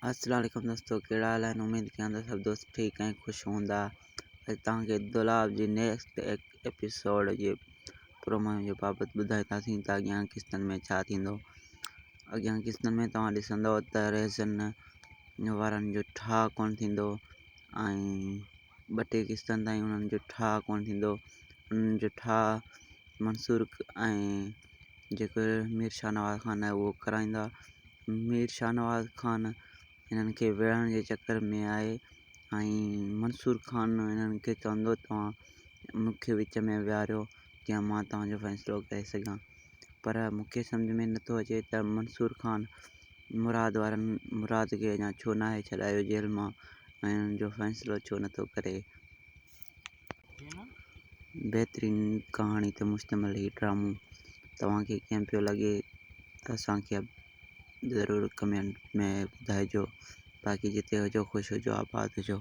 السلام عليڪم دوستو ڪهڙا حال آهن اميد ڪيان ٿو سڀ دوست ٺيڪ ۽ خوش هوندا اڄ توهان کي دولاب جي نيڪسٽ ايپيسوڊ جي پرومو جي بابت ٻڌائينداسين ته اڳيان قسطن ۾ ڇا ٿيندو اڳيان قسطن ۾ توهان ڏسندو ته ريزن وارن جو ٺاهه ڪونه ٿيندو ۽ ٻه ٽي قسطن تائين انهن جو ٺاهه ڪونه ٿيندو انهن جو ٺاهه منصور ۽ جيڪو مير شاهنواز خان آهي اهو ڪرائيندا. مير شاهنواز خان هنن کي ويڙهڻ جي چڪر ۾ آهي ۽ منصور خان هنن کي چوندو توهان مون کي وچ ۾ ويهاريو جيئن مان توهان جو فيصلو ڪري سگهان پر مون کي سمجهه ۾ نٿو اچي ته منصور خان مراد وارن مراد کي اڃا ڇو ناهي ڇڏايو جيل مان ۽ هنن جو فيصلو ڇو نٿو ڪري. بهترين ڪهاڻي تي مشتمل هي ڊرامو توهان کي ڪيئن پيو لڳي ته اسان کي ضرور ڪمينٽ ۾ ٻڌائجو باقي جتي هجو خوش هجو آباد هجو.